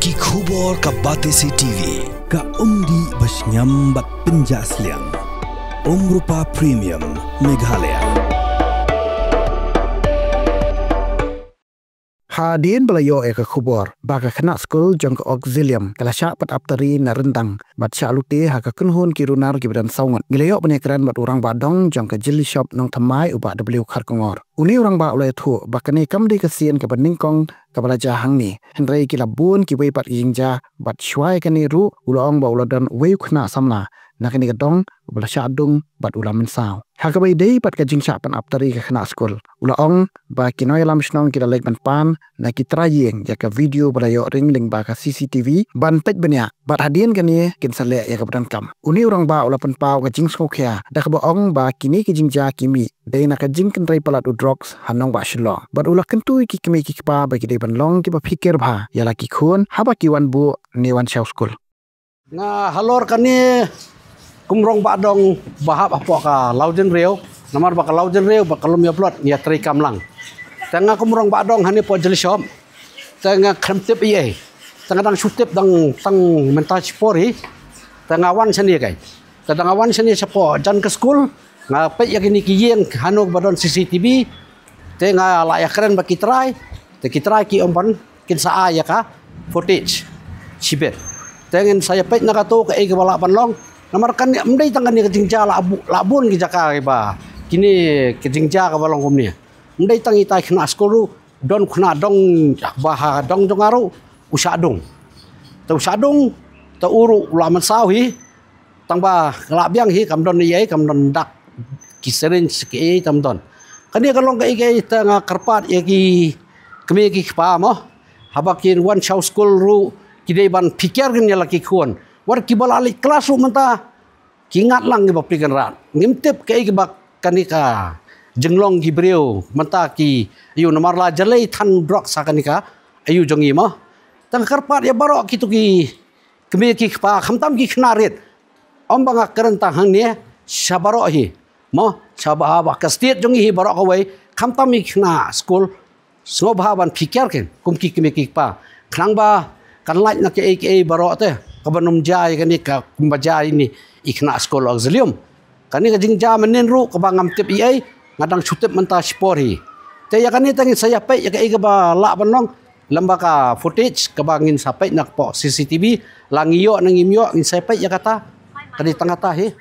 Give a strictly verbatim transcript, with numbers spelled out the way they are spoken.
Ki khubor ka Batesi T V. Ka umdih ba shngiam bad pynjah sliang. Umrupa Premium Meghalaya. Hadien ba la ïoh ïa ka khubor ba ka khynnah skul jong ka Auxilium ka la shah pynap tari na ryndang bad shah lute ha ka kynhun ki runar kiba don saw ngut, ngi la ïoh ban ïakren bad u rangbah dong jong ka Jyllishop Nongthymmai, u Bah W Kharkongor. Une u rangbah u la ïathuh ba kane kam dei ka sien kaba nyngkong kaba la jia hangne, hynrei ki la bun kiwei pat ki jingjia bad shuwa ïa kane ruh u la ong ba u la don uwei u khynnah samla na kane ka dong uba la shah dung bad u la mynsaw. Ha kaba ïadei bad ka jingshah pynap tari ka khynnah skul, u la ong ba ki nongïalam shnong ki la leit ban pan na ki trai ïing ïa ka video ba la ïoh ring lyngba ka C C T V ban peit bniah bad hadien kane kin sa leh ïa kaba donkam. Une u rangbah u la pynpaw ka jingsngewkhia da kaba ong ba kine ki jingjia ki mih dei na ka jingkynrei palat u drugs ha nongbah Shillong bad u la kyntu ïa ki kmie ki kpa ba ki dei ban long kiba phikir bha ïa la ki khun haba ki wan buh ne wan shaw skul. Nga halor kane kum rangbah dong ba hap hapoh ka lawjynriew, namar ba ka lawjynriew ba ka lum ïa blot ngi ïa trei kam lang. Te nga kum rangbah dong hangne hapoh Jyllishop, te nga khlem tip ei ei. Te nga dang shu tip dang tang mynta shipor hi. Te nga wan shane kai. Te dang nga wan shane shapoh jan ka skul, nga peit ïa kine ki ïing hano ba don C C T V. Te nga la ïakren bad ki trai, te ki trai ki ong ban kin sa ai ïa ka footage shibit. Te ngin sa ïa peit na kato kaei kaba lah ban long. Namar kane ym dei tang kane ka jingjia, la bu-, la bun ki jaka kiba kine ka jingjia kaba long kumne. Ym dei tang itai khynnah skul ruh, don khynnah dong ba ha dong jong nga ruh u shah dung. Te u shah dung, te u ruh u la mynsaw hi. Tang ba ka la biang hi, kam don ei ei, kam don dak ki syringe kiei ei tam don. Kane ka long kaei kaei te nga kyrpad ïa ki kmie ki kpa mo, haba kin wan shaw skul ruh ki dei ban phikir kin ïa la ki khun. Wat kiba la leit klas ruh mynta ki ngat lang kiba pyrkhat. Ngim tip kaei kaba kane ka jinglong ki briew mynta ki ïoh namar la jyllei than drugs ha kane ka ïoh jong ngi mo. Te nga kyrpad ïa baroh kito ki kmie ki kpa, khamtam ki khynnah rit. Ym ba nga kren tang hangne, sha baroh hi. Mo, sha ba, ba ka state jong ngi hi baroh kawei, khamtam ki khynnah skul, sngewbha ban phikir kin kum ki kmie ki kpa. Khnang ba kan lait na kaei kaei baroh te, kaba nym jia ïa kane ka kumba jia ïa kine i khynnah skul Auxilium. Kane ka jingjia mynnin ruh kaba ngam tip ei ei, nga dang shu tip mynta shipor hi. Te ïa kane te ngin sa ïa peit ïa kaei kaba lah ban long lem bad ka footage kaba ngin sa peit na ka pok C C T V, la ngi ïoh ne ngim ïoh ngin sa ïa peit ïa kata. Ka dei tang kata hi.